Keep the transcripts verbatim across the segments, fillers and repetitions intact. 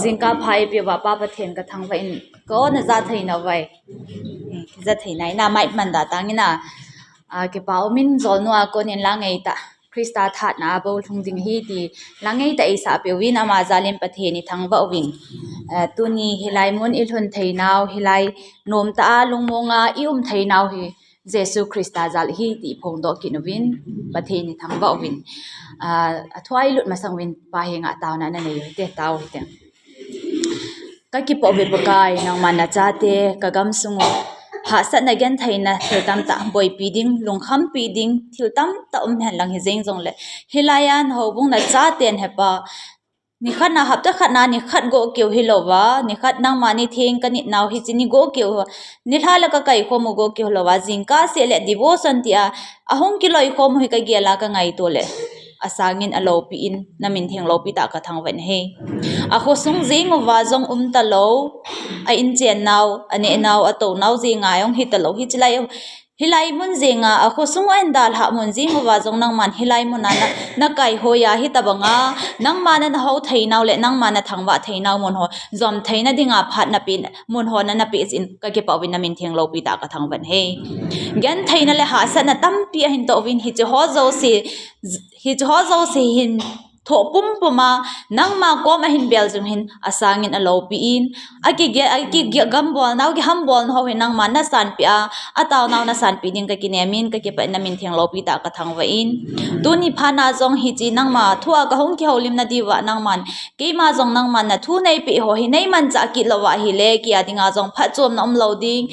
Jingkah pha eipeuva Pa Pathen kathangvah in, ka-o najah thei nauva, eh, jah thei nai na, mic man da tang in a, ah, kipa umin, jolnu a konin la ngeitah Christa thahatna a bou lhung ding ahi ti la ngeitah eisah peuvin, ama jal in Pathen ithangvah uvin. Ah, tuni hilai mun ilhun theinau, hilai nomtah a lungmonga i-um theinau hi Jesu Christa jal ahi ti phongdoh kit uvin, Pathen ithangvah uvin. Ah, athu a ilut masang uvin Pa henga taona nanei u hite, tao u hite. Kakipah uve Pakai, nangman nachate kagamsung u hahsatna, gentheina thil tamtah boipi ding, lungkhampi ding thil tamtah um henlang hijeng jongle, hilai a nahoubung nachaten hepa, nikhat na, hapta khat na nikhat goh keu hilouva, nikhat nangma nitheng kanit nau hiche ni goh keu, nilhah le kakaikhom u goh keu hilouva, jingkah seh le devotion tia ahung kiloikhom u hi kagel a kangaito le, asangin aloupi in, namin theng loupi tah kathangvah in ahi. Akhosung jeng uva jong umtalou, a-inchen nau, aneh nau, atou nau jenga jong hitalou, hichelai hilai mun jenga, akhosung u aindalhah mun jeng uva jong nangman hilai muna na, nakaihoi a, hitobanga nangma nanahou theinau le nangma nathangvah theinau mun ho jom theina dinga phat napeh, mun ho nanapeh jeh in kakipah uvin, namin theng loupi tah kathangvah in ahi. Gentheina le hahsatna tampi ahin toh uvin, hiche ho jouse, hiche ho jouse hin thoh pumpum a, nangma kom ahin bel jing u hin asangin aloupi in, akige, akige gambol nau, kihambol nau ho hin nangman nasanpeh a, ataonau nasanpeh ding kakinem in, kakipah in, namin theng loupi tah kathangvah in. Tuni phat na jong hiche nangma thu a kahung kihoulimna diuva nangman, keima jong nangman nathu neipeh ho hi neimanchah kit louva ahile, kei a dinga jong phatchomna umlou ding,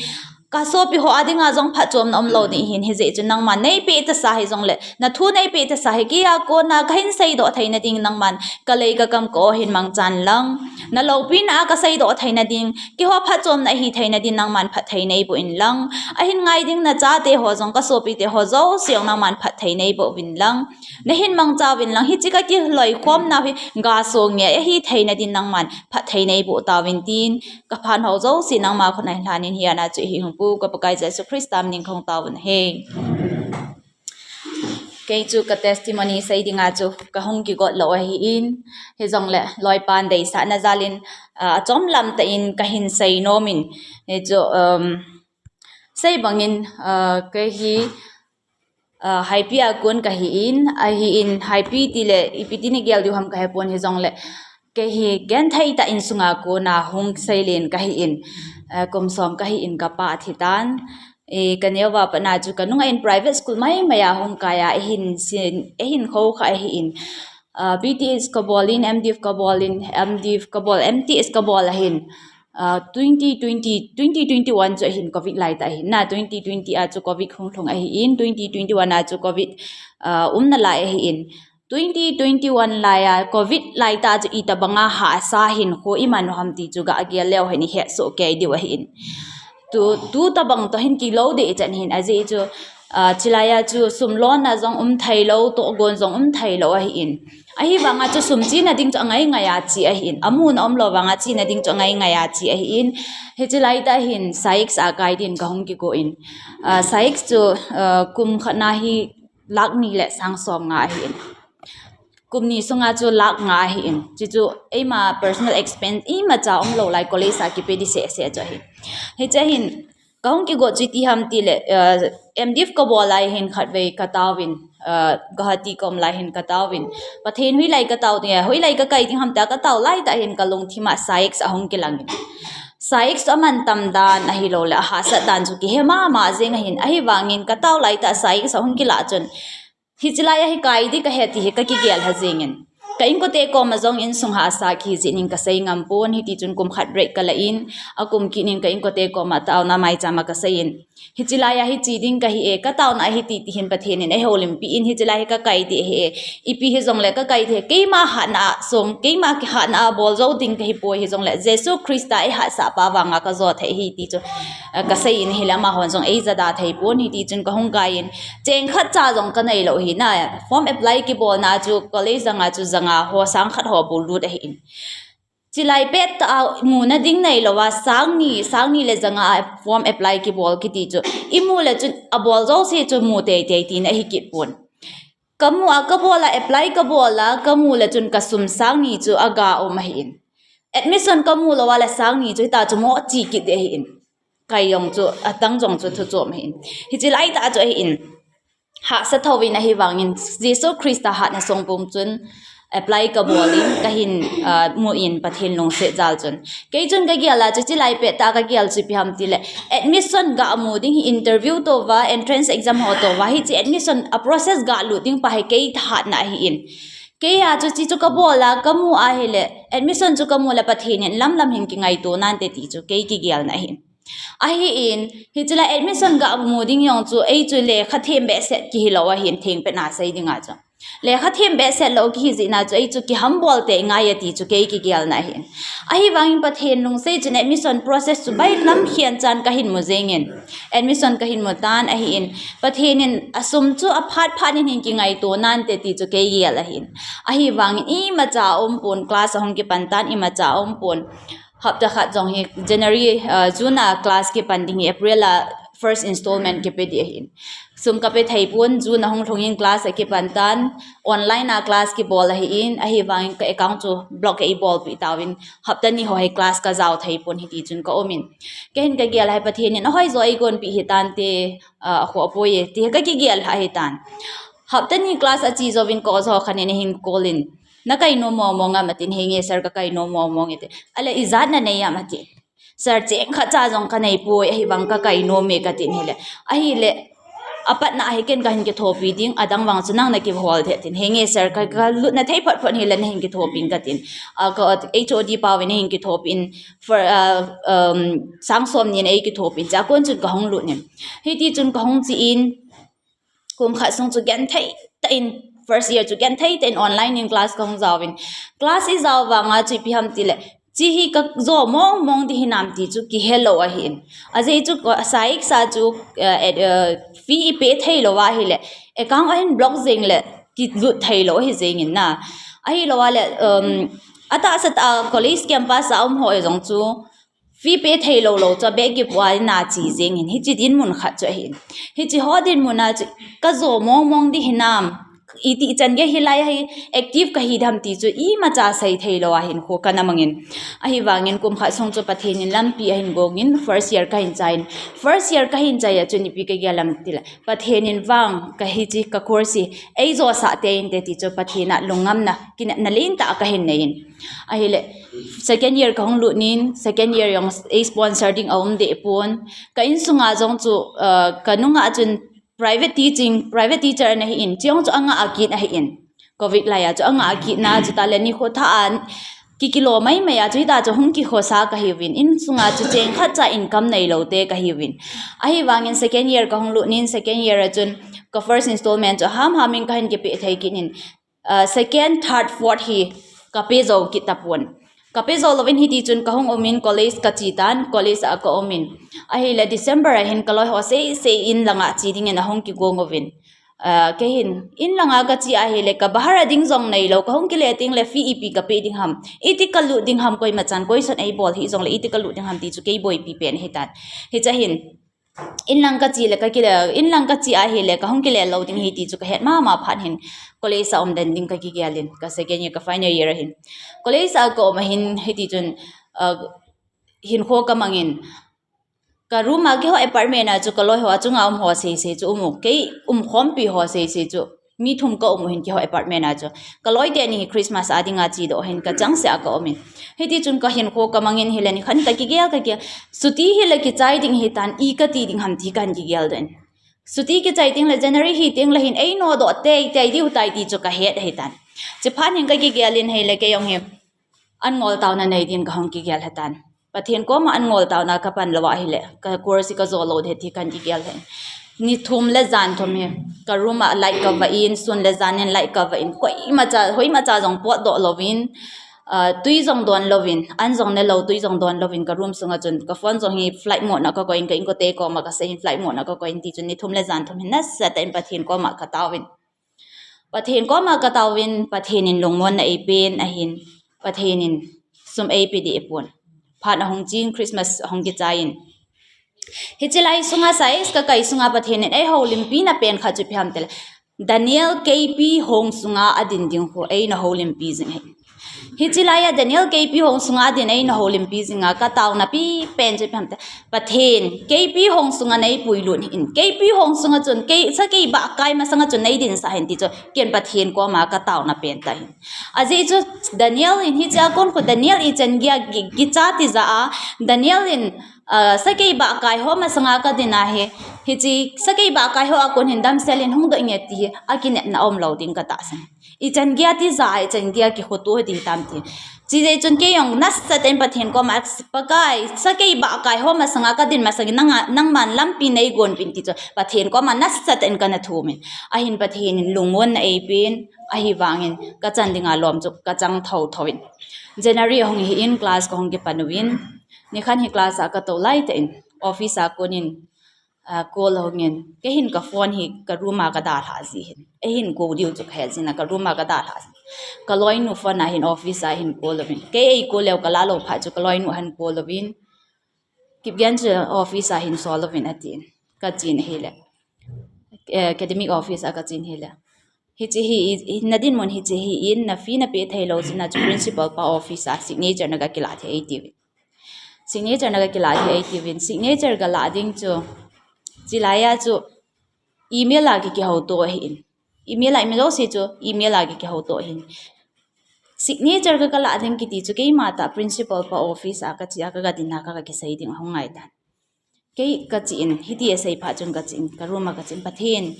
kasopi ho a dinga jong phatchomna umlou ding ahin, hijeh chun nangman neipeh tasa hijongle, nathu neipeh tasa hi kei a kona kahin seidoh theina ding, nangman kalei kakam ka-o hin mangchan lang, naloupina a kaseidoh theina ding, keiho phatchomna ahi theina ding nangman phatthei neiboh inlang, ahin ngai ding nachate ho jong, kasopite ho jouse jong nangman phatthei neiboh uvin lang, nahin mangcha uvin lang, hiche kakiloikhom nau hi gaso ngei ahi theina ding nangman phatthei neiboh tauvin tin, kaphan ho jouse nangma khut a hin lhanin, hiche a chu ihung pu ka Pakai Jesu Christa min in kahung taovin ahi. Kei chu ka testimony sei dinga chu kahung kigot lou ahin, hijongle loipan deisahna jalin, ah, achomlam tah in kahin sei nomin, hichu, um, sei bangin, ah, kei hi, ah, Haipi a kon kahin, ahin, Haipi tile ipi tin igel diu ham kahepon, hijongle kei hi genthei tah insunga kona hung seilen kahin, ah, kum som kahin kapa athitan. Eh, kaneo va patna chu kanunga in private school maimai a hung kai a, eihin sin, eihin khoukhah ahin. Ah, B T S kabolin, M Div kabolin, M Div kabol, M T S kabol ahin. Ah, twenty twenty, twenty twenty-one chu ahin, covid laitah ahin na, twenty twenty a chu covid hung lhung ahin, twenty twenty-one a chu covid, ah, umna lai ahin. Twenty twenty-one laia covid laitah chu itobanga hahsa hinkho iman u ham ti chu gagel leu hen ihetsoh kei diu ahin. Tu, tutobang toh hin kilou deh chan ahin, ajeh chu, ah, chelaia chu sum lonna jong um theilou, tohgon jong um theilou ahin. Ahivanga chu sum chena ding chu angaingai a che ahin. Amuna umlou vanga chena ding chu angaingai a che ahin. Hiche laitah hin SAICS a kai din kahung kigo in. Ah, SAICS chu, ah, kum khat na hi lakh ni le sang somnga ahin. Kum ni sunga chu lakh nga ahin. Chuchu eima personal expense imacha umlou lai, college a kipe di sehseh chu ahi. Hiche hin kahung kigot chu iti ham tile, ah, M Div kabol lai hin khatvei kataovin, ah, Guwahati kaum lai hin kataovin. Pathen hoilai katao ding, hoilai kakai ding ham tia katao laitah hin kalungthim a SAICS ahung kilangin. SAICS amantam dan ahiloule ahahsat dan chu kihe mama jeng ahin, ahivangin katao laitah SAICS ahung kilah chun, hiche laia hi kai di kahe ti hi kakigel ha jengin. Ka inkote koma jong insung hahsa kihi jeh in kasei ngam pon, hitichun kum khat break kala in, akum kit in ka inkote koma taona maichama kasei in, hiche laia hi che ding kahi e, kataona ahi ti, tihin Pathen in eihoulimpi in, hiche lai hi kakai di ahi e, ipi hijongle kakai di ahi, keima hatna a song, keima kihatna a bol jou ding kahipoi, hijongle Jesu Christa eihatsah pa vanga kajo thei ahi ti chu, ah, kasei in, hile amahon jong eijada thei pon, hitichun kahung kai in, cheng khat cha jong kaneilou ahi na, form apply kibolna chu college janga chu janga ho sang khat ho bou lut ahin. Chelai pettah a muna ding neilouva, sang ni, sang ni le janga form apply kibol kiti chu imu le chun abol jouse chu mu teitei tina ahi kit pon. Kamu a, kabol a, apply kabol a, kamu le chun kasum sang ni chu aga um ahin. Admission kamu lou a le sang ni chu hita chu mo chi kit ding ahin. Kei jong chu, atang jong chu thu chom ahin. Hichi lai tah chu ahin. Hahsa thouvin ahivangin, Jesu Christa hatna songpum chun apply kabol in, kahin, ah, mu in Pathen lungset jal chun. Kei chun kagel a chu, chilai pet tah kagel chu ipi ham tile, admission gamu ding hi interview touva, entrance exam ho touva, hichi admission a process galut ding pa hi kei hatna ahin. Kei a chu chi chu kabol a, kamu ahile, admission chu kamu le Pathen in lamlam hin kingaito nante ti chu kei kigelna ahin. Ahin, hichila admission gamu ding jong chu, ei chu lekha them behseh kihi lou ahin, thengpet na sei dinga chu. Lekha them behseh lou kihi jeh a chu, ei chu kihambol tei ngai ati chu kei kigelna ahin. Ahivangin Pathen lungset chun admission process chu baihlam khen chan kahin mu jengin. Admission kahin mu tan ahin. Pathen in asum chu aphat phat in hin kingaito nante ti chu kei gel ahin. Ahivangin imacha umpon, class ahung kipan tan imacha umpon. Hapta khat jong hi January, ah, June a class kipan ding hi, April a first installment kipe ding ahin. Sum kape thei pon, June ahung lhungin class akipan tan, online a class kibol ahin, ahivangin ka account chu block eibolpi tauvin, hapta ni ho hi class kajao thei pon hiti chun kaumin. Kahin kagel a hi Pathen in ahoi jo eigonpi hitante, ah, akhoh poi e, ti hi kakigel a hitan. Hapta ni class ache jouvin ka oja khat in ahin call in. Nakai nom mong mong am atin, henge sir, kakai nom mong mong e ati. Ale ijat nanei am atin. Sir, cheng khat cha jong kanei poi, ahivang kakai nom e katin hile. Ahile, apatna ahi ken kahin kithopi ding, adang vang chu nang nakihol thei tin. Henge sir, ka, kalutna thei phot phot hile nahin kithopi in katin. A, ka, H O D pau in nahin kithopi in, for, uh, um, sang som ni in ei kithopi in. Chakon chun kahung lut in. Hiti chun kahung che in, kum khat sung chu genthei tah in, first year chu genthei tah in online in class kahung jaovin. Class ijao vanga chu ipi ham tile, chi hi kajo mong mong ding hinam ti chu kihe lou ahin. Ajeh chu ko-, SAICS a chu, eh, eh, fee ipe thei lou ahile, account ahin block jeng le kilut thei lou ahi jengin na. Ahilou ale, um, atahsa tah college campus a um ho jong chu, fee pe thei lou lou chu abeh kipu a ina che jeng in, hichi dinmun khat chu ahin. Hichi ho dinmun a chu kajo mong mong ding hinam, iti chan gei hilai a hi active kahi dem ti chu imacha sei thei lou ahin, kho kana mang in. Ahivangin kum khat sung chu Pathen in lampi ahin gong in, first year kahin chai in. First year kahin chai a chun ipi kagel em tile, Pathen in vang kahi chi ka course hi eijo sah tei inte ti chu Pathen a lungngamna, kinepna lentah kahin nei in. Ahile, second year kahung lut in, second year jong ei sponsor ding aum deh pon. Ka insunga jong chu, uh, kanunga chun private teaching, private teacher ana hi in, chujong chu anga a kit ahi in. Covid lai a chu anga a kit na chu tale nikho tha a kikilo mai mai a chu hita chu hung kikhosa kahiuvin, insunga chu cheng khat cha income neilou te kahiuvin. Ahivangin second year kahung lut in, second year a chun ka first installment chu ham ham in kahin kipe thei kit in. Uh, second, third, fourth hi kape jou kit tapon. Kape jou louvin hiti chun kahung um in college kache tan, college a kaum in. Ahile December a hin kaloi ho sei sei in langa che dingin ahung kigong uvin. Uh, kei hin in langa kache ahile ka bahar a ding jong neilou, kahung kile tengle fee ipi kape ding ham, iti kalut ding ham, koima chan question eibol hih jongle iti kalut ding ham ti chu kei boipi pen hitan. Hicha hin in lang kache le kakile, in lang kache ahile kahung kile lou ding hi ti chu kahet mama phat hin college a um den ding kakigel in, ka second year, ka final year a hin. College a kaum a hin hiti chun, uh, hinkho kamang in, ka room a keiho apartment a chu kaloi ho, achunga um ho sei sei chu um u, kei umkhompi ho sei sei chu mi thum kaum u hin keiho apartment a chu. Kaloi teni hi Christmas a dinga chedoh hin kachangseh a kaum in. Hiti chun kahinkho kamang in hile nikhat kakigel, kakigel. Chuti hile kichai ding hitan, i kati ding ham ti kahin kigel doh in. Chuti kichai tengle January hi tengle hin einodoh tei tei diu tai ti chu kahet ahitan. Chuphat hin kakigel in hile kei jong hi an ngol taona nei din kahung kigel hitan. Pathen koma an ngol taona kapan lou ahile, ka course kajo lou ding ti kahin kigel hi. Ni thum le jan thum hi ka room a light kava in, sun le jan in light kava in, koimacha, hoimacha jong potdoh louvin, uh, tui jong don louvin, an jong ne lou, tui jong don louvin, ka room sunga chun ka phone jong hi flight mode na kakoi in, ka inkote koma kasei in flight mode na kakoi in, ti chun ni thum le jan thum hin nasatah in Pathen koma kataovin. Pathen koma kataovin, Pathen in lungmonna eipen ahin, Pathen in sum eipe deh pon. Phat ahung chen, Christmas ahung kichai in. Hichi lai sunga SAICS kakai sunga Pathen in eihoulimpina pen khat chu ipi ham tile, Daniel K P hong sunga adin ding ho eina houlimpi jing ahi. Hiche laiya Daniel K P hong sunga adin eina houlimpi jinga kataona pipen chu ipi ham itile, Pathen, K P hong sunga neipuilut hih in, K P hong sunga chun, kei, sakei bahkai masanga chun neidinsah hih in ti chu, ken Pathen koma kataona pen tah ahi. Ajeh chu Daniel in hichea kon khu Daniel ichan geiya ki, kicha tija a, Daniel in, ah, sakei bahkai ho masanga kadin ahi, hiche sakei bahkai ho a kon hin damsel in hung doh inge ti hi akinepna aumlou ding katahsan. Ichan geiya tija, ichan geiya kikhoto hi ding tam ti. Chujeh chun kei jong nasatah in Pathen koma, Pakai, sakei bahkai ho masanga kadin masangin nanga, nangman lampi neigonpeh in ti chu Pathen koma nasatah in kana thumin. Ahin Pathen in lungmonna eipen, ahivangin kachan dinga lom chu kachang thotho in. January ahung hi in class kahung kipan uvin. Nikhat hi class a katou laitah in office a konin, ah, call ahungin. Kei hin ka phone hi ka room a kadalhah ji hin. Eihin kou diu chu kahe jin a ka room a kadalhah ji. Kaloinu phone a hin office a hin call uvin. Kei ei call leu kalah lou phat chu kaloinu ahin call uvin. Kipgen chu office a hin sol uvin atin. Kachen ahile, eh, academic office a kachen ahile, hiche hi, i, i, nadinmun hiche hi in, na fee napeh theilou jeh a chu principal pa office a signature naga kilah thei eitiuvin. Signature naga kilah thei eitiuvin. Signature galah ding chu, chulaiya chu email a ki, kihouto ahin. Email a, email jouse chu email a ki, kihouto ahin. Signature ka, kalah ding kiti chu keima tah principal pa office a kache a kaga din a kaga kisei ding ahung ngai tan. Kei kachen, hiti asei phat chun kachen, ka room a kachen, Pathen,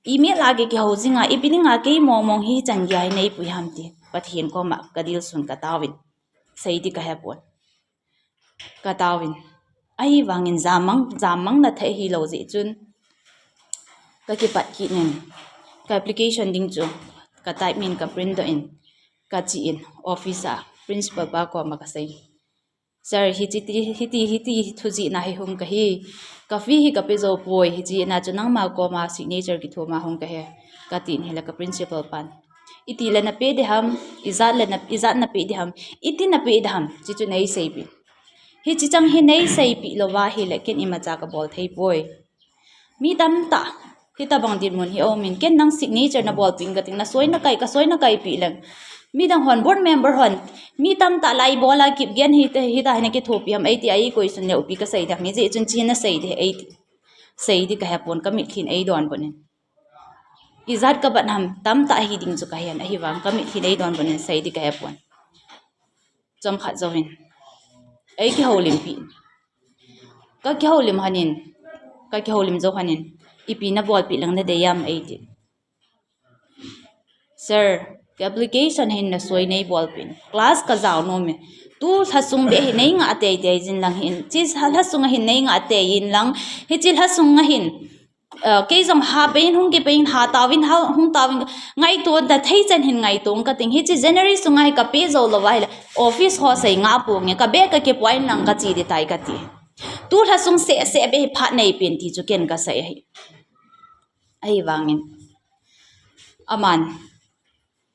email a ki, kihou jinga, ipi dinga kei mongmong hichan geiya hi neipui ham ti, Pathen koma kadilsun kataovin. Sei ding kahepon. Kataovin. Ahivangin jammang, jammang na thei hilou jeh chun kakipat kit in, ka application ding chu ka type in, ka print doh in, kachen office a principal pa koma kasei. Sir, hiti, hiti, hiti thujihna hi hung kahi. Ka fee hi kape jou poi, hijeh a chu nangma koma signature kithum a hung kahi, katin ahile ka principal pan, itile napeh ding ham, ijat le na, ijat napeh ding ham, iti napeh ding ham, chuchu neiseipeh. Hiche chang hi neiseipeh louva ahile ken imacha kabol thei poi. Mi tamtah, hitobang dinmun hi aumin, ken nang signature nabolpeh in kating, nasoi nakai, kasoi nakaipeh leng. Midang hon, board member hon, mi tamtah la ibol a Kipgen hi, hita hi nakithopi ham eiti a, ei question leupi kasei ding ham, hijeh chun hiche nasei ding eiti. Sei ding kahepon, kamitlhin eidonbut in. Ijat kabat ham, tamtah hiding chu kahen, ahivang kamitlhin eidonbut in, sei ding kahepon. Chomkhat jouvin, eikihoulimpi. Kakihoulim lhonin, kakihoulim jou lhonin, ipi nabolpeh leng nadei ham eiti. Sir, ka application hin nasoi neibolpeh in, class kajao nom e. Tu lhasung beh hi neingah teitei jin lang hin, hiche lhasung a hin neingah tei in lang, hiche lhasung a hin, ah, kei jong hape in hung kipe in, hataovin, ha, hung taovin, ngaito da thei chan hin ngaitong kating, hiche January sunga hi kape jou louva ahile office ho sei ngah ponge, ka beh kakipua in lang kache ding tai kati. Tu lhasung sehseh beh hi phat neipen ti chu ken kasei ahi. Ahivangin aman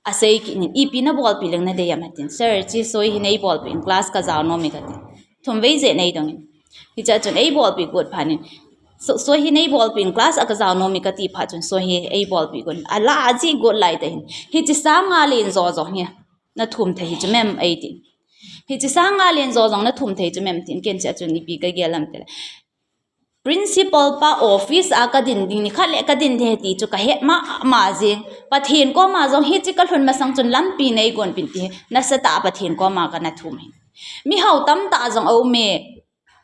asei kit in, ipi nabolpeh leng nadei ham atin. Sir, hiche soi hi neibolpeh in, class kajao nom e katin. Thumvei jeh neidongin. Hichea chun eibolpeh got phat in, so, soi hi neibolpeh in, class a kajao nom e kati phat chun soi hi eibolpeh got in, alah jeh got laitah in, hiche sang nga len jo jong hi nathum thei hichu mem eitin. Hiche sang nga len jo jong nathum thei chu mem tin, ken hichea chun ipi kagel ham itile, principal pa office a kadin ding, nikhat le kadin ding ti chu kahet mama jeng. Pathen koma jong hiche kalhun masang chun lampi neigonpeh in ti hi nasatah a Pathen koma kana thum ahi. Mihao tamtah jong aume.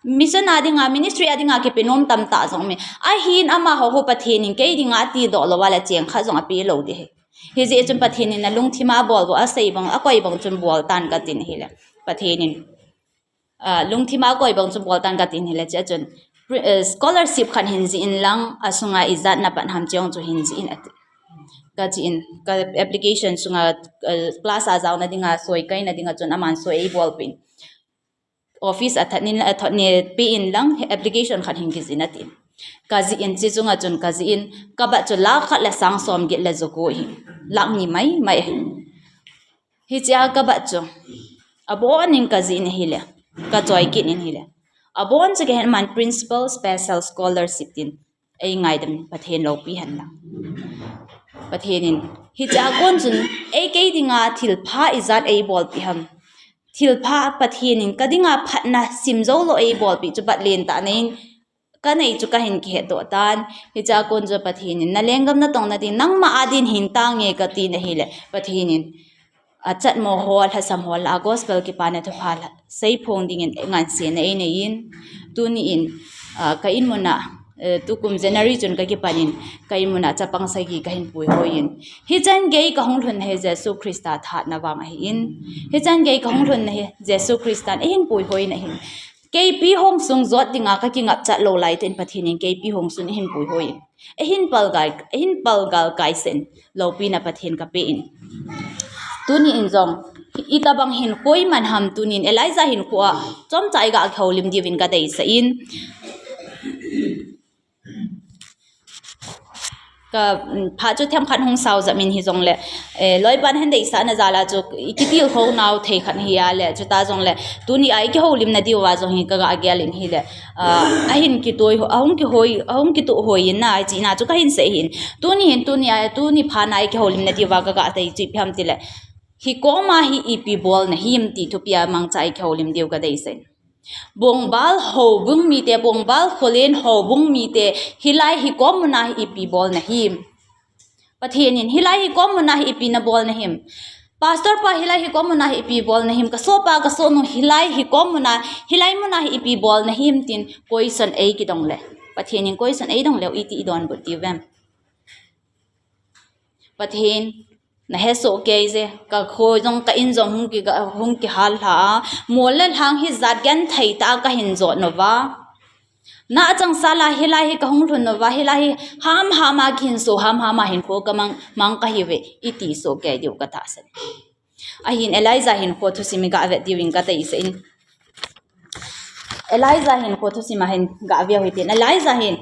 Mission a dinga, ministry a dinga kipe nom tamtah jong aume. Ahin amaho ho Pathen in kei dinga atidoh louva le cheng khat jong apeh lou ding ahi. Hijeh chun Pathen in alungthim a abol bou, asei bang, akoi bang chun bol tan katin ahile, Pathen in, ah, lungthim a akoi bang chun bol tan katin ahile, hichea chun, eh, scholarship khat hin jih in lang, asunga ijat napat ham hiche jong chu hin jih in ati. Kachen, ka application sunga, eh, class a jaona dinga soi kaina dinga chun aman soi eibolpeh in, office a thatnin, a thatnin pe in lang, application khat hin kijih in atin. Kajih in, hiche chunga chun kajih in, kabat chu lakh khat le sang somget le jaku ahi. Lakh ni maimai ahi. Hichea kabat chu abonin kajih in ahile, kachoi kit in ahile, abon chu kahen, aman Principal Special Scholarship tin eingaidam in, Pathen loupi hen lang. Pathen in hichea kon chun ei kei dinga thilpha ijat eibolpeh ham? Thilpha Pathen in ka dinga phatna simjou lou eibolpeh chu bat lentah nei in kanei chu kahin kihetdoh tan. Hichea kon chu Pathen in na lenggam na tong na ding nangma a din hin tange kati na hile Pathen in achatmo ho, lhasam ho lah a gospel kipana thupha lah seiphong dingin ngansena einei in, tuni in, ah, ka inmuna, eh, tukum January chun ka kipan in, ka inmuna chapang sagi kahin puihoi in. Hichan gei kahung lhun hi Jesu Christa thahatna vang ahin. Hichan gei kahung lhun hi Jesu Christan eihin puihoi in ahin. Keipi hong sung jot dinga ka kingapchat lou laitah in Pathen in keipi hong sung eihin puihoi in. Eihin palgal, eihin palgal kaisen, loupina Pathen kapen. Tuni in jong, itobang hinkho iman ham tuni in, Elijah hinkho a, chomcha iga kihoulim diuvin kadeisah in. Ka, mm, phat chu themkhat hung sao jep in hijongle, eh, loipan hin deisahna jal a chu, ikitilkhou nau thei khat hi a le, chuta jongle, tuni a ikihoulimna diuva jong hi kaga gel in hile, ah, ahin kitoi, ahung kihoi, ahung kituhoi in na, china chu kahin sei hin. Tuni hin, tuni a, tuni phat na ikihoulimna diuva kaga tei chu ipi ham tile. Hikoma hi ipi bolna him ti thupi a mangcha ikihoulim diu kadeisah in. Bongbal houbung mite, Bongbal Kholen houbung mite, hilai hikom muna hi ipi bolna him. Pathen in, hilai hikom muna hi ipi nabolna him. Pastor pa, hilai hikom muna hi ipi bolna him. Kasohpa, kasohnu, hilai hikom muna, hilai muna hi ipi bolna him tin, question eikidong le. Pathen in question eidong leu, iti idonbut diu vem. Pathen, nahe soh kei je, kakho jong, ka in jong hung ki, hung kihal lha a. Mol le lhang hijat genthei tah a kahin jot nova. Na achangsal a hilai hi kahung lhun nova, hilai hi hamham a kihinso, hamham a hinkho kamang, mang kahiuve, iti soh kei diu katahsan. Ahin Elijah hinkho thusim iga vet diuvin kadeisah in. Elijah hinkho thusim ahin ga ve u hitin. Elijah hin,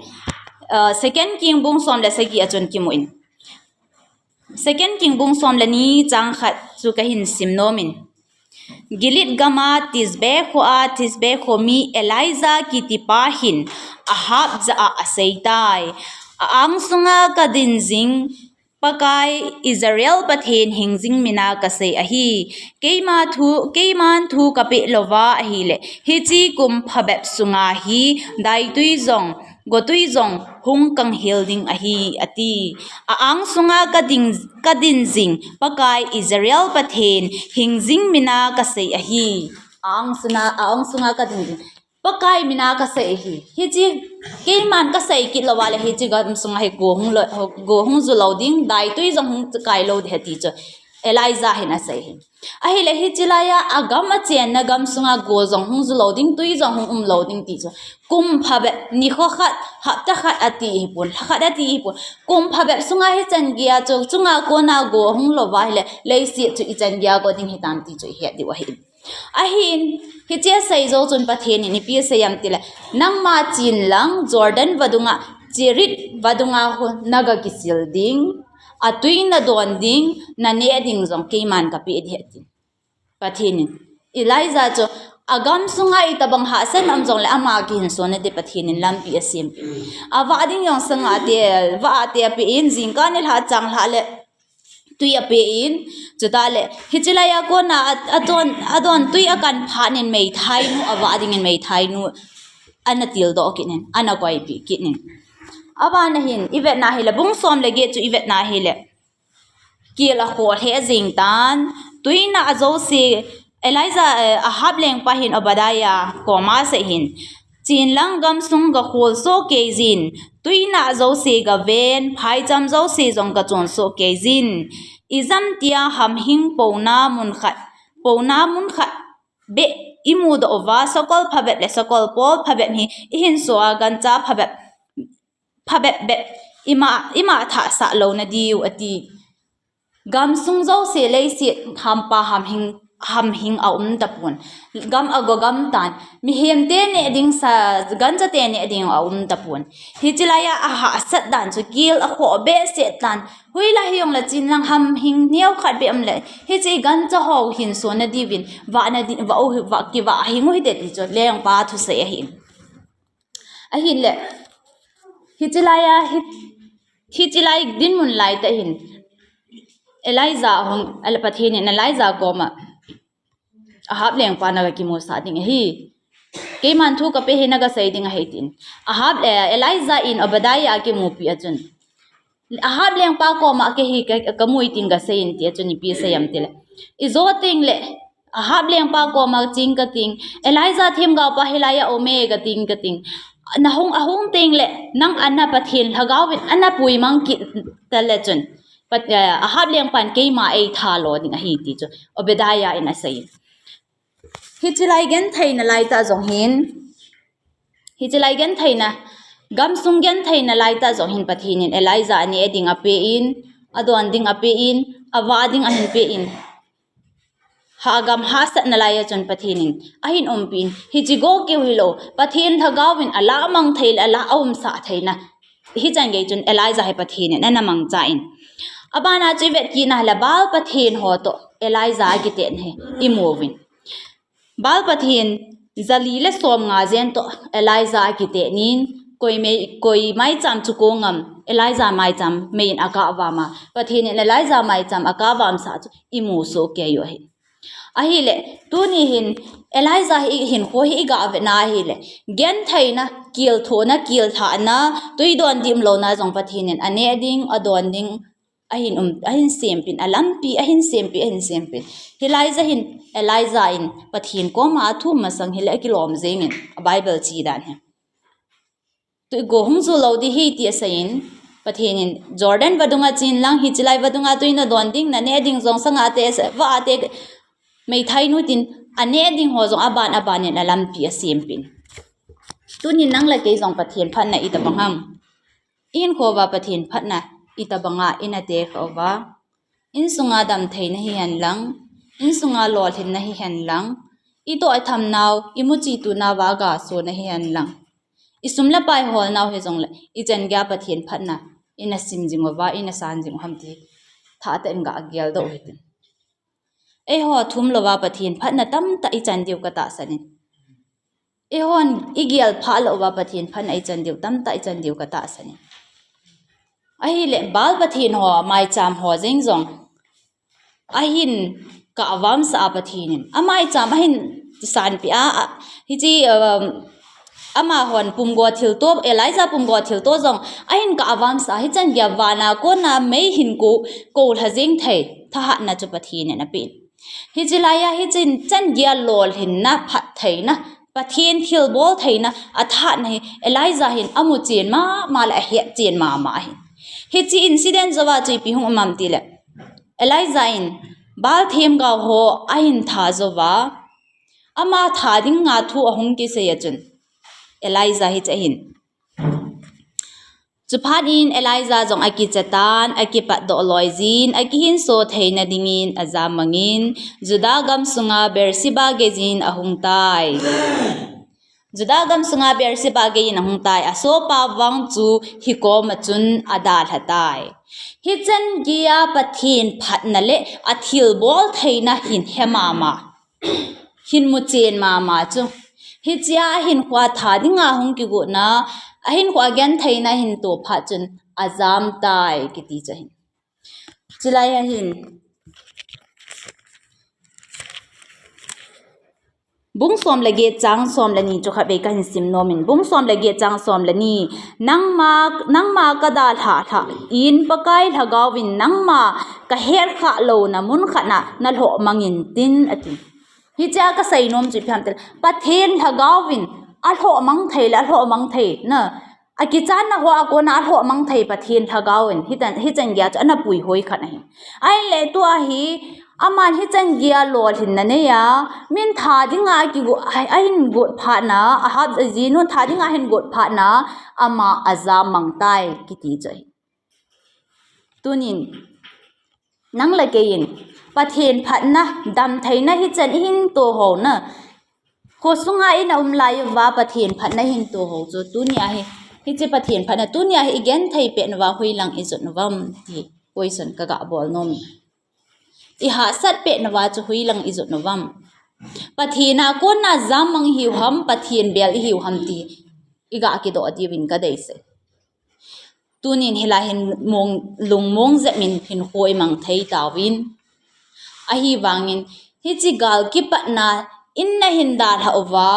uh, Second King bung som le sagi a chun kimu in. Second King bung som le ni chang khat chu kahin sim nom in. Gilead gam a Tisbe kho a, Tisbe kho mi Elijah kitipa hin Ahab jah a aseitai. A-ang sunga kadin jing Pakai Israel Pathen hingjing mina kasei ahi. Keima thu, keiman thu kapeh louva ahile, hiche kum phabep sunga hi daitui jong, gotui jong hung kanghel ding ahi, ati. A-ang sunga kadin, kadin jing Pakai Israel Pathen hingjing mina kasei ahi. A-ang sunga, a-ang sunga kadin jing Pakai mina kasei ahi. Hiche keiman kasei kit louva le hiche gam sunga hi go hung lou, go hung ju lou ding, daitui jong hung kai lou ding ahi ti chu Elijah hin asei ahi. Ahile hiche laiya agam achenna gam sunga go jong hung ju lou ding, tui jong hung um lou ding ti chu. Kum phabep, nikho khat, hapta khat ati hipon, lha khat ati hipon. Kum phabep sunga hichan geiya chu, chunga kona go hung louva ahile, leiset chu ichan geiya go ding hitam ti chu ihet diu ahi. Ahin, hiche asei jou chun Pathen in ipi asei em tile, nangma chin lang Jordan vadunga, Cherith vadunga ho naga kisil ding, atui nadon ding, naneh ding jong keiman kapeh ding ahi ati. Pathen in. Elijah chu, agam sunga itobang hahsatna um jongle ama kihinsona ding Pathen in lampi asempeh. Avah ding jong sanga te, vah te apeh in, jingkah nilhah changlhah le, tui apeh in, chutah le, hiche laiya kona a, adon, adon tui akan phat in meithainu, avah dingin meithainu, ana tildoh kit in, ana koipeh kit in. Abana hin, ivetna hile, bung som le get chu ivetna hile. Kel akhoh lheh jeng tan, tuina ajouse, Elijah, eh, Ahab lengpa hin Obadiah koma asei hin. Chin lang gamsung gakhol soh kei jin, tuina ajouse gaven, phaicham jouse jong gachon soh kei jin. Ijemtia hamhing pouna mun khat, pouna mun khat beh imudoh uva, sakol phabep le sakol pol phabep hi ihinso a gancha phabep, phabep bep ima, ima thahsah louna diu ati. Gamsung jouse leiset hampa hamhing, hamhing aum tapon. Gam ago gam tan. Mihemte neh ding sa, ganchate neh ding aum tapon. Hiche laiya ahahsat dan chu kel akhoh behseh tan. Hoilai hijongle chin lang hamhing neokhat beh um le, hiche gancha ho hinsona diuvin, vahna di, vah u, vah, kivah hing u hite ti chu lengpa thusei ahin. Ahinle, hiche laiya, hi, hiche lai dinmun laitah hin, Elijah ahung, Pathen in Elijah koma, Ahab lengpa naga kimusah ding ahi. Keiman thu kape hi naga sei ding ahi tin. Ahab, eh, Elijah in Obadiah akimupi a chun, Ahab lengpa koma kei hi ka, kamu in tin gasei in ti a chun ipi asei em tile, ijo teng le, Ahab lengpa koma ching kating, Elijah themgaopa hilai a aume kating kating. Nahung, ahung teng le, nang ana Pathen lhagao in ana puimang kit tale chun, Pat-, eh, Ahab lengpan keima eitha lo ding ahi ti chu Obadiah in asei. Hiche lai gentheina laitah jong hin, hiche lai gentheina, gamsung gentheina laitah jong hin Pathen in Elijah aneh ding ape in, adon ding ape in, avah ding ahin pe in. Hagam hahsatna lai a chun Pathen in ahin umpi in, hiche go keu hilou, Pathen lhagao in alamang thei le ala aumsah theina. Hichan gei chun Elijah hi Pathen in ana mangcha in. Abana chu ivet kit na le Baal pathen ho toh Elijah akitehna hi imu uvin. Baal pathen jali le somnga jen toh Elijah akitehnin, koi mei, koi maicham chu kong am, Elijah maicham mei in akahvam a, Pathen in Elijah maicham akahvamsah chu imu soh kei u ahi. Ahile, tuni hin Elijah hi hinkho hi iga vetna ahile, gentheina, kilthohna, kilthahna, tui don dimlouna jong Pathen in aneh ding, adon ding, ahin um, ahin sempin, alampi, ahin sempi, ahin sempin. Hilai jeh hin, Elijah in Pathen koma athum masang hile akilom jengin, a Bible che dan hi. Tui go hung ju lou ding ahi ti aseiyin, Pathen in Jordan vadunga chen lang, hiche lai vadunga tui nadon ding, naneh ding jong sanga te, vah a te, meithai nu tin, aneh ding ho jong aban aban in alampi asempin. Tunin nang le kei jong Pathen phatna itobang ham? Ihinkho uva Pathen phatna itobanga ina tekha uva? Insunga damtheina hihen lang, insunga lolhinna hihen lang, itoh ithamnau, imuchi tunauva gasona hihen lang, isum le pai holnau hijongle, ichan geiya Pathen phatna ina sim jing uva, ina san jing u ham ti thahtah in ga geldoh u hitin. Eiho thum louva Pathen phatna tamtah ichan diu katahsan in. Eihon igel phah louva Pathen phatna ichan diu tamtah ichan diu katahsan in. Ahile, Baal pathen ho maicham ho jeng jong ahin kavamsah a Pathen in amaicham ahin sanpeh a, a, hiche, um, amahon pumgo thilto, Elijah pumgo thilto jong ahin kavamsah a, hichan geiya vana kona mei hin ko, kolha jeng thei thahatna chu Pathen in apen. Hiche laiya, hichan geiya lolhinna, phattheina, Pathen thilbol theina athahatna hi Elijah hin amuchen mama le ahetchen mama ahi. Hiche incident jouva chu ipi hung um am tile, Elijah in Baal themgao ho ahin tha jouva, ama tha dinga thu ahung kisei a chun, Elijah hiche hin Chuphat in Elijah jong akichatan, akipatdoh loijin, akihinso theina dingin ajam mangin, Judah gamsunga Beersheba geijin ahung tai. Judah gamsunga Beersheba geijin ahung tai, asopa vang chu hikoma chun adalha tai. Hichan geiya Pathen phatna le athilbol theina hin he mama, hin muchen mama chu. Hichea ahinkhoa tha dinga hung kigotna, ahinkhoa gentheina ahin to phat chun ajam tai kiti chu ahin. Chulaiya hin bung som le get chang som le ni chu khatvei kahin sim nomin. Bung som le get chang som le ni. Nangma, nangma kadalhah lhah in Pakai lhagaovin nangma kahetkhah louna mun khatna nalhoh mangin tin ati. Hichea kasei nom chu ipi ham tile, Pathen lhagaovin alhoh mang thei le alhoh mang theina, akichanna hoa kona alhoh mang thei Pathen lhagaovin, hichan, hichan geiya chu ana puihoi khat ahi. Ahile tua hi, aman hichan geiya lolhinna neiya, min tha dinga kigo, a, ahin got phatna, Ahab jinu tha dinga ahin got phatna, ama ajam mang tai kiti chu ahi. Tunin, nang le kei in Pathen phatna, damtheina hichan ihin to hou na, khosunga ina um lai uva Pathen phatna ihin to hou chu tunia hi, hiche Pathen phatna tunia hi igenthei pet nauva hoilang ijot nauvam ti question kaga bol nom e. Ihahsat pet nauva chu hoilang ijot nauvam? Pathen a kona jam mang ihiu ham, Pathen bel ihiu ham ti iga kidoh diuvin kadeisah e. Tunin hilai hin mong, lungmong jep in hinkho imang thei tauvin. Ahivangin, hiche gal kipatna in nahin dalha uva,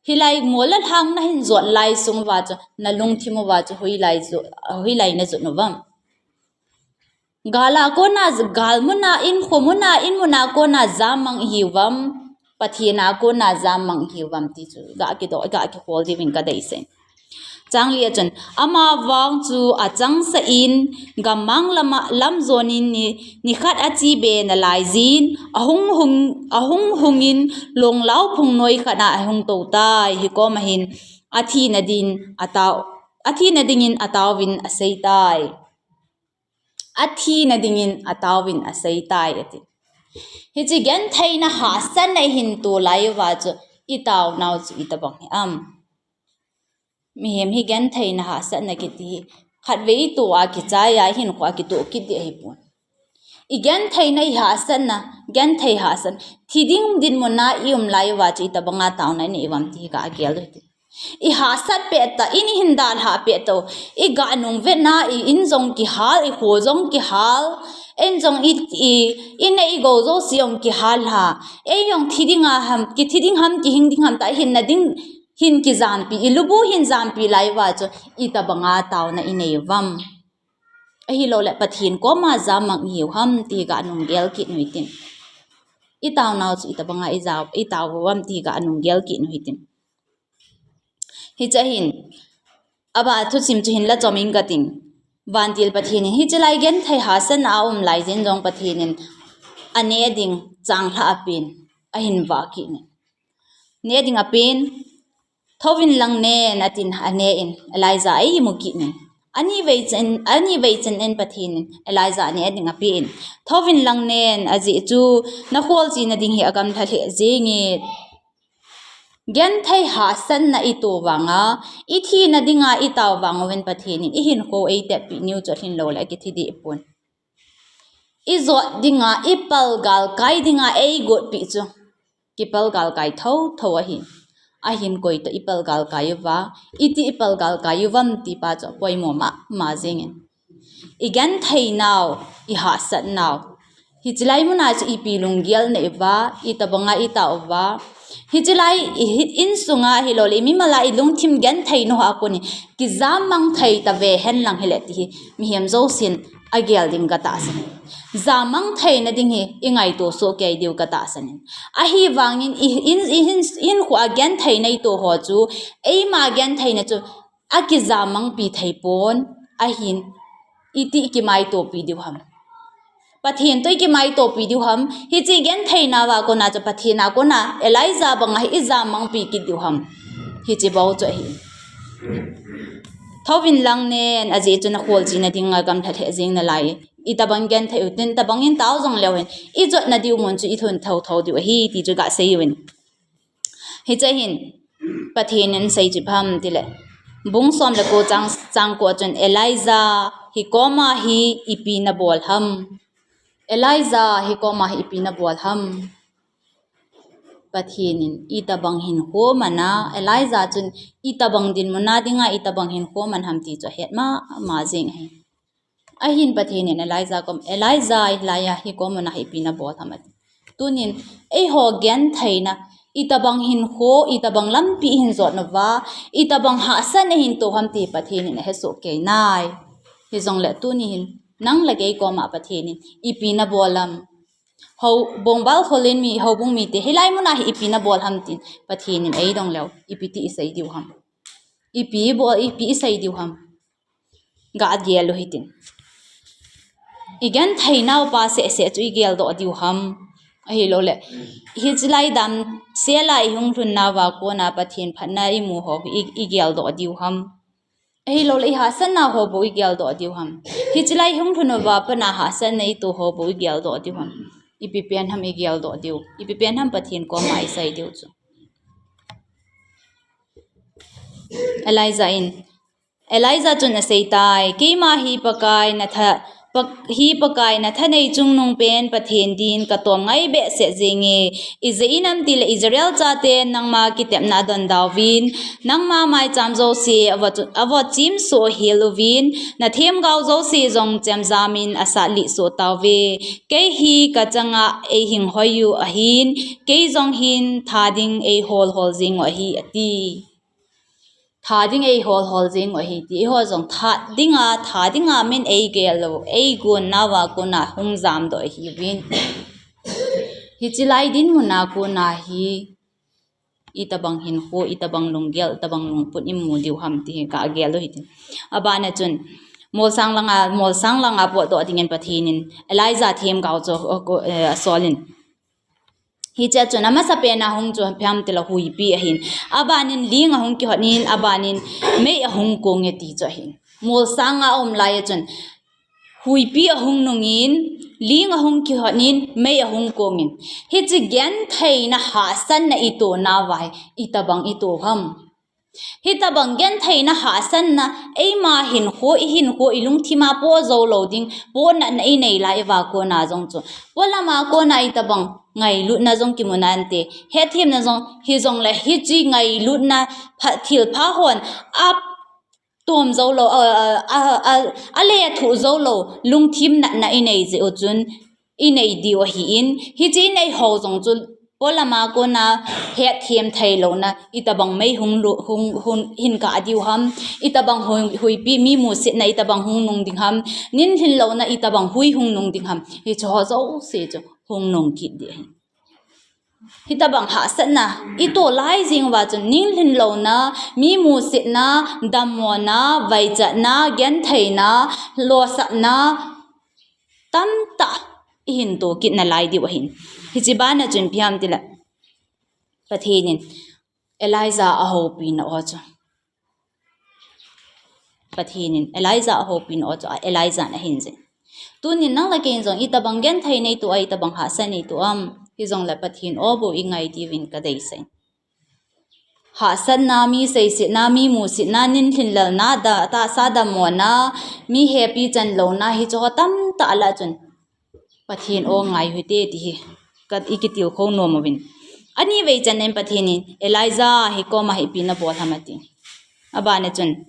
hilai mol le lhang nahin jot lai sung uva chu, nalungthim uva chu hoilai ju, hoilai najot uvam. Gal a kona, gal muna, in kho muna, in muna kona jamang ihiuvam, Pathen a kona jamang ihiuvam ti chu ga kidoh, ga kihol diuvin kadeisah in. Chang li a chun, amavang chu achangseh in, gammang lama, lam jonin ni, nikhat achibe nalaijin, ahung hung, ahung hungin, longlau phungnoi khat a ahung tou tai, hikoma hin, athina din, atao, athina dingin ataovin asei tai. Athina dingin ataovin asei tai, ati. Hiche gentheina hahsatna ihin to lai uva chu, itaonau chu itobang hi am. Mihem hi gentheina hahsatna kiti hi, khatvei ito a kichai a, ihinkho a kitoh kit ding ahipon. Igentheina ihahsatna, genthei hahsat, thi ding dinmun a ium lai uva chu itobanga taona inei uvam ti hi ga gel u hite. Ihahsat pet tah, in ihin dalha pet tah u, iga nungvetna, i in jong kihal, ikho jong kihal, in jong i, i, inei igou jouse jong kihal lha. Ei jong thi dinga ham, kithi ding ham, kihing ding ham tia ihinna ding hin kijampi, ilubu hin jampi lai uva chu itobanga taona inei uvam. Ahilouleh Pathen koma jamang ihiu ham ti ga nunggel kit u hitin. Itaonau chu itobanga ija, itao uvam ti ga nunggel kit u hitin. Hiche hin, abah thusim chu hinla chom inge kating. Vantil Pathen in hiche lai genthei hahsatna a um laijin jong Pathen in aneh ding changlhah apen, ahin vah kit in. Neh ding apen, thouvin lang nen, atin, anen, Elijah eimu kit in. Anivei chen, anivei chen in Pathen in Elijah aneh ding apen, thouvin lang nen, ajeh chu nakholchilna ding hi agamlha lheh jenge. Genthei hahsatna ito vanga, ithina dinga itao vang uvin Pathen in ihinkho eiteppi niu chu alhin louleh akithi dehpon. Ijot dinga, ipal galkai dinga eigotpi chu kipal galkai thotho ahi. Ahin koitoh ipal galkai uva, iti ipal galkai uvam ti pa chu apoimo mama jengin. Igentheinau, ihahsatnau, hiche lai muna chu ipi lunggel inei uva, itobanga itao uva. Hiche lai i, i insunga ahilouleh imimal a ilungthim genthei nau a konin kijamang thei tave henlang hile ti hi mihem jousen agel ding katahsan in. Jamang theina ding hi ingaito soh kei diu katahsan in. Ahivangin i, in, i hin, hinkho a gentheina ito ho chu, eima gentheina chu akijamangpi theipon, ahin iti ikimaitopi diu ham. Pathen toh ikimaitopi diu ham. Hiche gentheina uva kona chu Pathen a kona Elijah banga hi ijamangpi kit diu ham. Hiche bou chu ahi. Thouvin lang nen, ajeh chu nakholchilna dinga agamlha lheh jeng nalai. Itobang genthei utin, tobangin tao jongleu hen, ijotna diu mun chu ilhun thotho diu ahi ti chu gasei uvin. Hiche hin Pathen in asei chu ipi ham tile, bung som le ko chang, chang ko a chun, Elijah hikoma hi ipi nabol ham. Elijah hikoma hi ipi nabol ham. Pathen in itobang hinkho mana, Elijah chun itobang dinmun a dinga itobang hinkho man ham ti chu ahet mama jeng ahi. Ahin Pathen in Elijah kom, Elijah, hilaiya hikoma hi ipi nabol ham ati. Tunin eiho gentheina, itobang hinkho, itobang lampi ihin jot nauva, itobang hahsatna ihin to ham ti Pathen in ahesoh kei nai. Hijongle tuni hin nang le kei koma Pathen in ipi nabol ham. Hou, bongbal kholin mi, houbung mite, hilai muna hi ipi nabol ham tin Pathen in eidong leu, ipi ti isei diu ham. Ipi bol, ipi isei diu ham. Ga gel u hitin. Igentheinau pa seh seh chu igeldoh diu ham. Ahilouleh, hiche lai damsel a ihung lhun nauva kona Pathen phatna imu ho i, igeldoh diu ham. Ahilouleh, ihahsatna ho bou igeldoh diu ham. Hiche lai ihung lhun uva pat a hahsatna ito ho bou igeldoh diu ham. Ipi pen ham igeldoh diu. Ipi pen ham Pathen koma isei diu chu. Elijah in, Elijah chun asei tai, keima hi Pakai natha, Pak-, hi Pakai na thanei chungnung pen Pathen din ka tom ngai behseh jenge. Ijeh inem itile Israel chate nangma kitepna adon dauvin, nangma maicham jouse avot, avot chimsoh hel uvin, na themgao jouse jong chemjamin asat lih soh tauve. Kei hi ka changa ei hinghoi u ahin, kei jong hin tha ding ei hol hol jeng u ahi, ati. Tha ding ei hol hol jeng u ahi ti, eiho jong tha dinga, tha dinga min ei gel lou, ei gon nauva kona hung jamdoh ahiuvin. Hiche lai dinmun a kona hi, itobang hinkho, itobang lunggel, itobang lungput imu diu ham ti hi ka gel u hitin. Abana chun, molsang langa, molsang langa potdoh dingin Pathen in Elijah themgao chu, eh, asolin. Hichea chun amasapen a hung chu ipi ham itile huipi ahin. Abanin ling ahung kihot in, abanin mei ahung kong e ti chu ahin. Molsang a aum lai a chun huipi ahung nungin, ling ahung kihot in, mei ahung kong in. Hiche gentheina hahsatna ito nauva hi, itobang ito ham. Hitobang gentheina hahsatna, eima hinkho, i hinkho, i lungthima po jou lou ding, ponatna inei lai uva kona jong chu, polama kona itobang ngailutna jong kimu nante. Hetthemna jong, hijongle hiche ngailutna pha, thilpha hon atom jou lou, a, a, a, a, alethuh jou lou lungthim natna inei jeh u chun, inei diu ahin, hiche inei ho jong chu polama kona hetthem thei louna, itobang mei hung lu, hung, hung, hin kah diu ham, itobang hui, huipi mi musetna itobang hung nung ding ham, ninlhin louna itobang hui hung nung ding ham, hiche ho jouse chu hung nung kit ding ahi. Hitobang hahsatna ito lai jeng uva chun ninlhin louna, mi musetna, dammona, vaichatna, gentheina, losapna, tamtah ihin to kit nalai diu ahin. Hiche bana chun ipi ham itile, Pathen in Elijah ahoupina o chu, Pathen in Elijah ahoupina o chu, a Elijah in ahin jin. Tunin nang le kei in jong itobang genthei nei to a, itobang hahsat nei to am, hijongle Pathen o bou ingai diuvin kadeisah in. Hahsatna, mi seisetna, mi musetna, ninlhin lalna, da, tahsa dammona, mi hepi chan louna, hiche ho tamtah lah chun Pathen o ngai hite ti hi ka, ikitilkhou nom uvin. Anivei channa in Pathen in, Elijah, hi koma hi ipi nabol ham ati. Abana chun,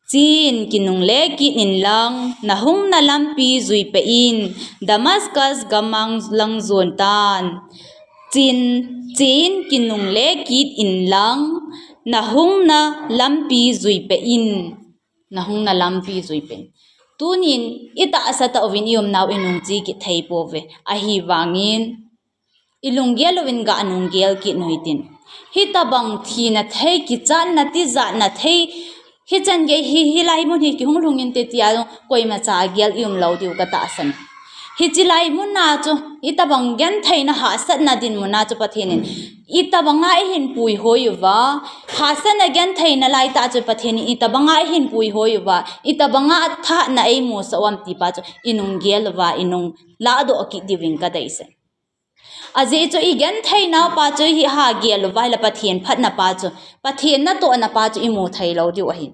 Chen kinungle kit inlang, nahungna lampi juipeh in, Damascus gam'a lang jon tan. Chen, chen kinungle kit inlang, nahungna lampi juipeh in, nahungna lampi juipeh in. Tunin itahsa tah uvin iumnau inung che kit thei pouve. Ahivangin, ilunggel uvin ga nunggel kit u hitin. Hitobang thina thei, kichatna, tijatna thei, hichan gei hi, hilai mun hi kihung lhung inte tia jong koimacha gel ium lou diu katahsan. Hiche lai muna chu, itobang gentheina hahsatna dinmuna chu Pathen in itobanga eihin puihoi uva, hahsatna gentheina laitah chu Pathen in itobanga eihin puihoi uva, itobanga thahatna eimusah u ham ti pa chu inung gel uva, inung lahdoh kit diuvin kadeisah. Ajeh chu igentheinau pa chu iha gel uva ahile Pathen phatna pa chu, Pathen natohna pa chu imu thei lou diu ahin.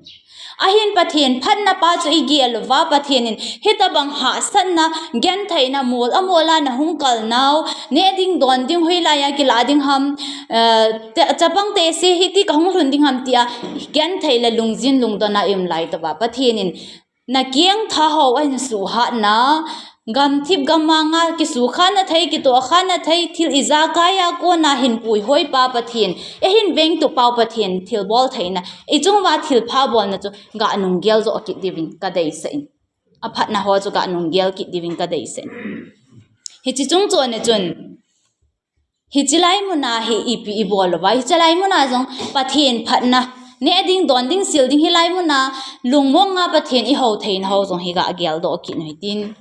Ahin Pathen phatna pa chu igel uva, Pathen in hitobang hahsatna, gentheina mol amol a nahung kalnau, neh ding don ding, hoilai a kilah ding ham, eh, te, chapang tese hiti kahung lhun ding ham tia genthei le lungjin lungdon a ium lai tah uva, Pathen in nakeng thaho ahin suhhatna, gamthip gammang a kisukhatna thei, kitohkhatna thei, thil ijakai a kona hin puihoi pa Pathen, eihin vengtup pau Pathen, thilbol theina, ichung uva thilpha bolna chu ga nunggel joh kit diuvin kadeisah in. Aphatna ho chu ga nunggel kit diuvin kadeisah in. Hiche chung chon a chun, hiche lai muna hi ipi ibol uva, hiche lai muna jong Pathen phatna, neh ding, don ding, sil ding, hilai muna lungmonga Pathen ihou theina ho jong hi ga geldoh kit u hitin.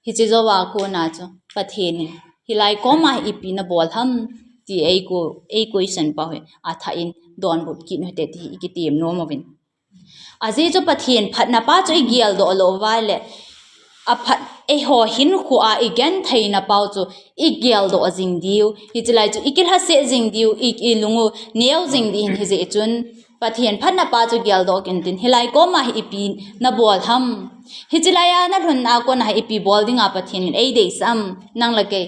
Hiche jouva kona chu Pathen in hilai koma ipi nabol ham ti ei ko, ei question pau hi athah in donbut kit u hite ti hi ikitem nom uvin. Ajeh chu Pathen phatna pa chu igeldoh lou uva ahile, aphat eiho hinkhoa igentheina pau chu igeldoh jing diu, hiche lai chu ikilhase jing diu, i, ilung u neo jing ding ahin, hijeh chun Pathen phatna pa chu geldoh kit in tin, hilai koma hi ipi nabol ham? Hiche laiya nalhunna a kona hi ipi bol dinga Pathen in eideisah am? Nang le kei.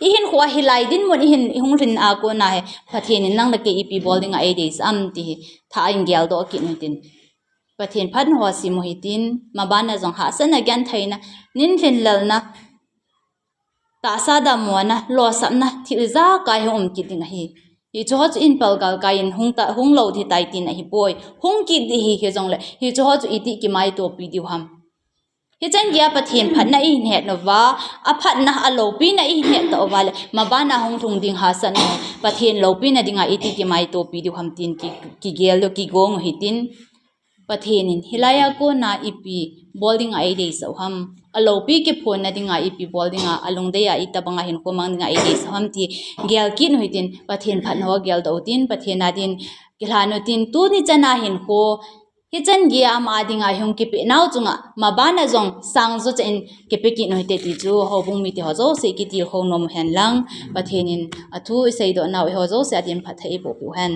Ihinkho a hilai dinmun ihin, ihung lhunna a kona hi Pathen in nang le kei ipi bol dinga eideisah am ti hi tha in geldoh kit in tin. Pathen phatna ho sim u hitin, mabana jong hahsatna, gentheina, nin lhinlelna, tahsa dammona, losapna, thil ijakai hung um kit ding ahi. Hiche ho chu in palgal kai in hung ta, hung lou ding tai tina ahipoi. Hung kit ding ahi, hijongle hiche ho chu iti kimaitopi diu ham? Hichan geiya Pathen phatna ihin het uva, aphatna, aloupina ihin het uva le, mabana hung lhung ding hahsatna, Pathen loupina dinga iti kimaitopi diu ham tin ki, kigel u, kigong u hitin. Pathen in hilaiya kona ipi bol dinga eideisah u ham? Aloupi kiphonna dinga ipi bol dinga, alungdeiya itobanga hinkho mang dinga eideisah u ham ti gel kit u hitin, Pathen phatna ho geldoh u tin, Pathen a din kilhan u tin, tuni chana hinkho hichan geiya ama dinga hung kipeh nau chunga mabana jong sangjo cha in kipe kit u hite ti chu houbung mite ho jouse kitilkhou nom u henlang, Pathen in athu iseidoh nau eiho jouse adin phatthei eiboh peh u hen.